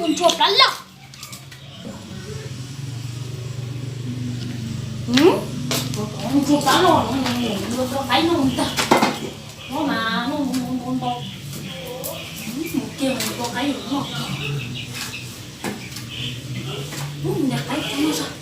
Ntsuag plab loj. Ntsuag plab loj no, ua qaib noj ntag. No mas noj ntau ntau ntau. Mus kiag ua qaib noj. Ub, nqa qaib noj saib.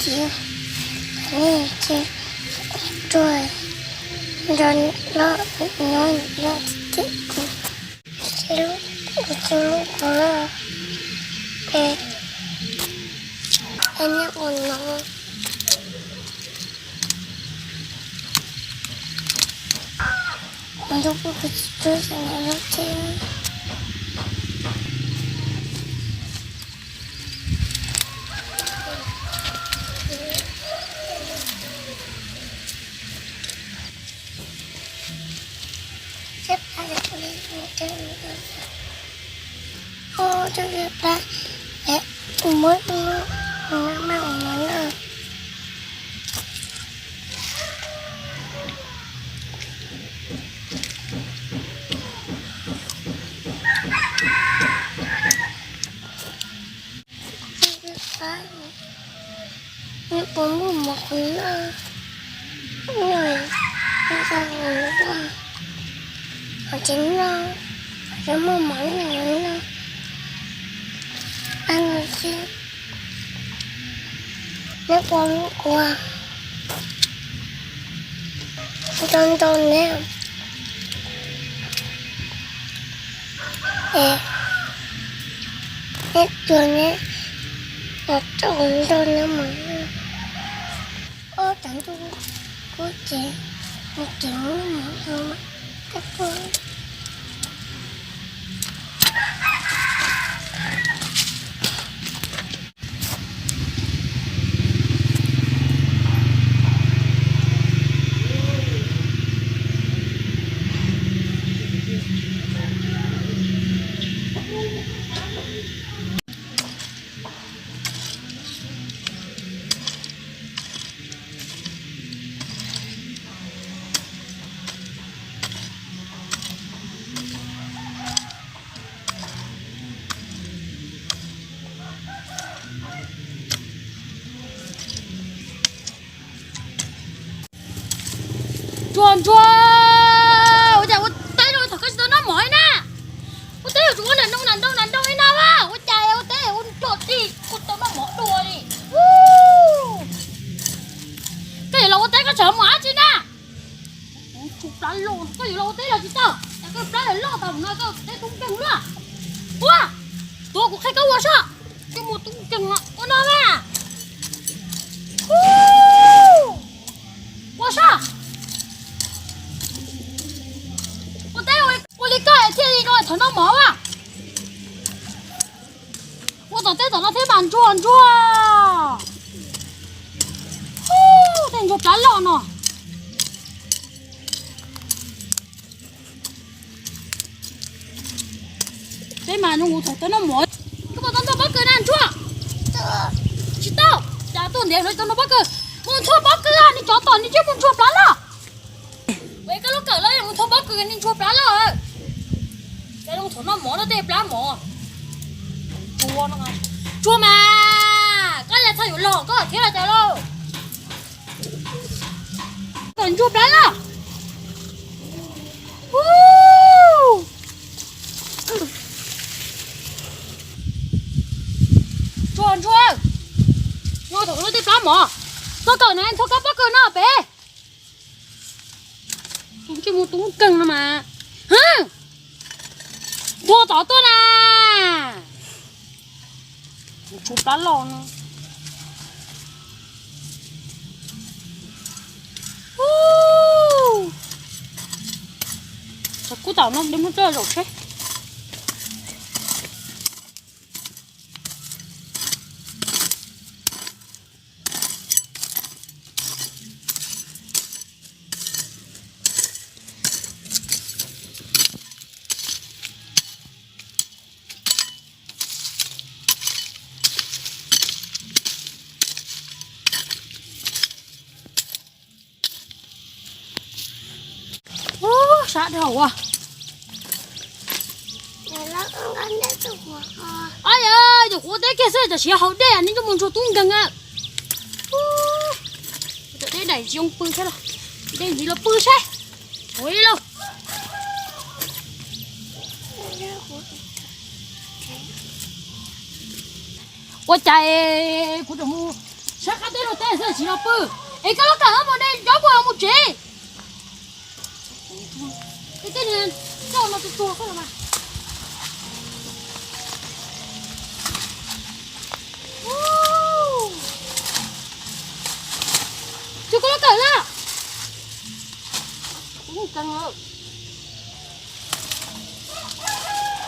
Ces, ces, rua, nrog loj, nyob loj, ces, ces lub, ces lub qhov, ces, es nej ua no, ua ntu kuj tsis tub xav nyob lub teb. Ua cov plab, muab maj maj ua no na. Nws puas muaj mov qhov noj, noj, noj, noj, qhov tseem noj, qhov tseem muaj mov noj, noj, noj, noj xwb. Neb ua lub ua ntau ntau neb, es neb tuag neb los rau ntau neb mas. Ob tag ntuj kub ces nws tseem muaj mov ua mas. Ntsuag, Ntsuag, ua cas ua teb no thaum koj tsis tau noj mov li na? Ua teb yuav tsum ua nram nroog nram nroog nram nroog li na, ua cas ua teb ua ntsuag tij kuj tau noj mov dua li. Koj yuav los ua teb koj tseem mus dab tsi na? Kuv plab loj, koj yuav los ua teb los tsis tau, koj plab loj tas no koj teb tub nkeeg luaj. Ua, tuav kuv qhia koj ua soj, koj muaj tub nkeeg ua no na. Ntsuag, ub, tej ntsuag plab loj no. Peb mas nyob kuv thaum tau noj mov. Koj puas tau nthua pob kws na Ntsuag? Tsis tau. Cas tuaj ntev no tsis tau nthua pob kws? Mus nthua pob kws, nej cov tom nej tsiab mus ntsuag plab loj. Ua koj lub kawm loj mus nthua pob kws nej ntsuag plab loj. Cas zoo thaum noj mov no tej plab mov. Ntsuag no, Ntsuag mas koj yog txhaj yuav los koj thiab los cas lauj. Tom ntsuag plab loj. Ntsuag, Ntsuag, Ntsuag, thaum lub tej plab mov, koj kawm na, nthua koj pob kws no pem. Tus ntsej muag tub nkeeg no mas. Nthua tod tuaj na. Ntsuag plab loj no. Tsam kub tau no, de muab tso zaum seb. Ub, sab dhau ua. Ob yawg, yus qhuav teb kiag xwb tam sim haus dej, nej coj mus ntsuag tub nkeeg a. Ub, dej daim ntsis pw thiab los, dej ntsis los pw seb. Ua li lauj. Ua cas kuv tseem mus sab qab teb rau teb xwb tsis los pw. Es koj lub kawm mus de cov puas mus tsev. Es tej niag coj no tuag tuag xwb los mas. Tsuas koj lub kawm na.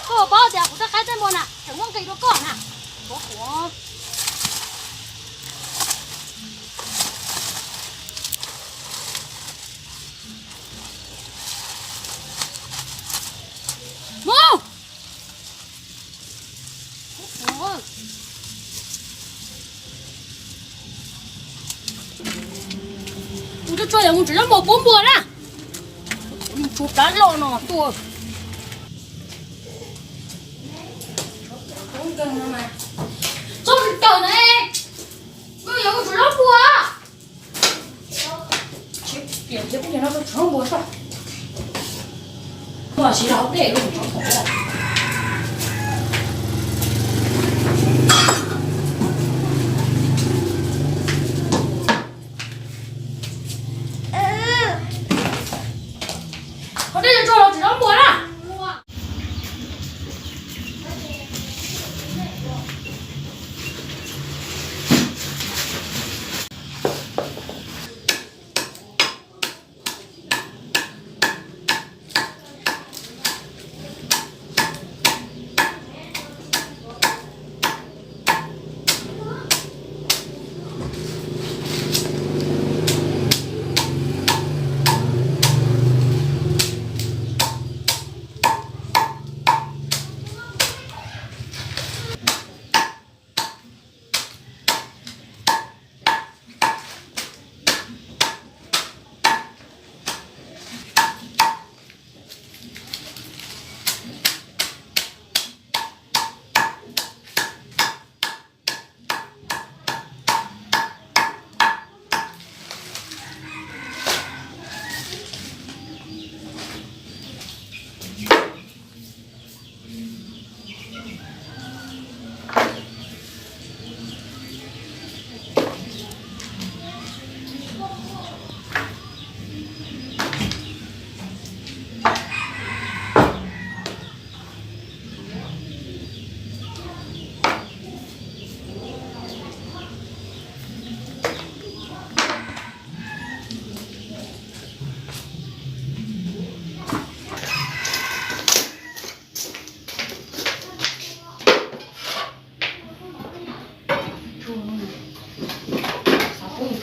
Koj paub tias kuv rab qab tej muag na tseem muab nqis rau koj na. Kuv qhuav. Mus. Kuv tsuas yog mus tsev zaub mos pub npua na. Mus tsuag plab loj no tuaj. Txhob kawm na. Koj yuav mus tsev zaub npua. Qhov dej yuav tso los tsev zaub npua na.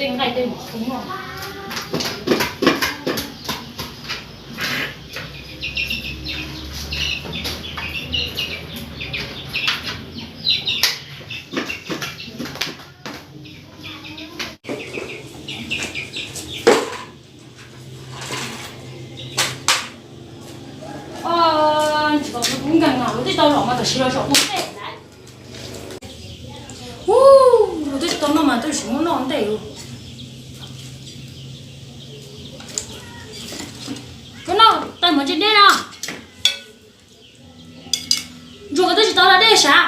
Tej nqaij tej mus kuj noj. Ntsis kom kuv nkees no, luag twb tsis tau los mas tam sim los zaum ua ntej lawm. Ub, luag twb tsis tau noj mas twb tsis muab noj ntej li. Koj noj tais mus tsis deb no. Ntsuag koj twb tsis tau los dej sav.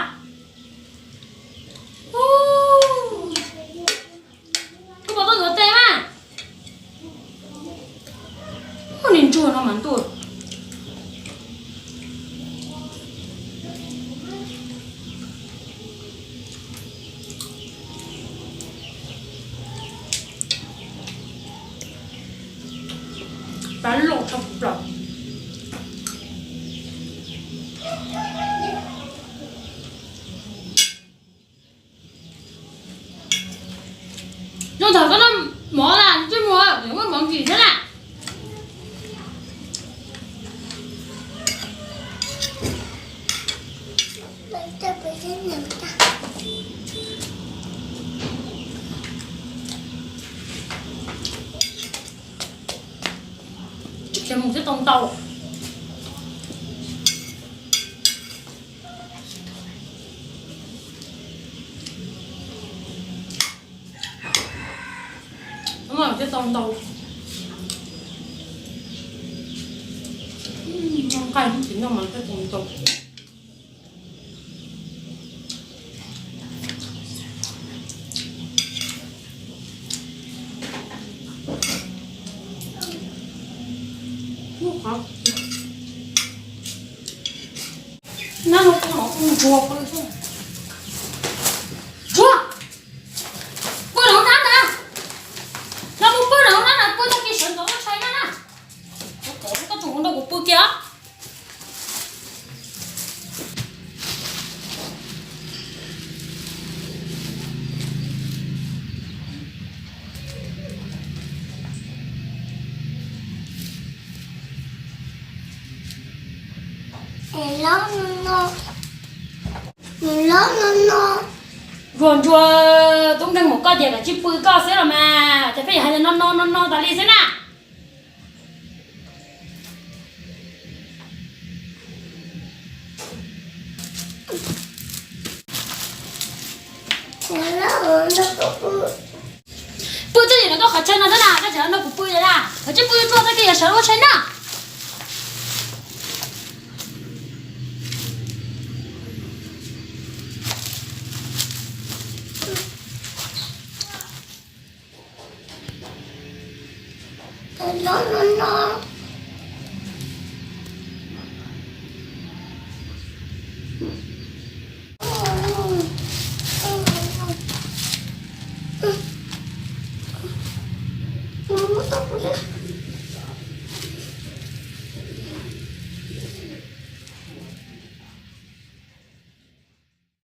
Koj puas tau yuav tes mas. Ub, niag ntsuag no mas ntuj. Pab loj tshaj plaws. Zoo thaum koj noj mov na, ntsej muag muaj mov ntsis thiab na. Tsis mus thiab tau ntau. Thiab tau ntau. Noj nqaij tsis noj mas thiaj tau ntau. Nab no kuj no kuj ntsuag pw xwb. Ntsuag, pw rau hauv nab ntag. No mus pw rau hauv nab na, pw tag kis sawv ntxov tshais na na. Koj tus ua nrog kuv pw kiag. Ntsuag, ntsuag, tub nkeeg mus koj tias kom tsij pw koj xwb los mas, ces peb yuav hais no no no no tas li xwb na. Pw txij li no koj qhov chaw no xwb na, koj tseem no kuv pw li na, koj tsij pw tsuag tag kis yuav sawv ua tshais na. No no no.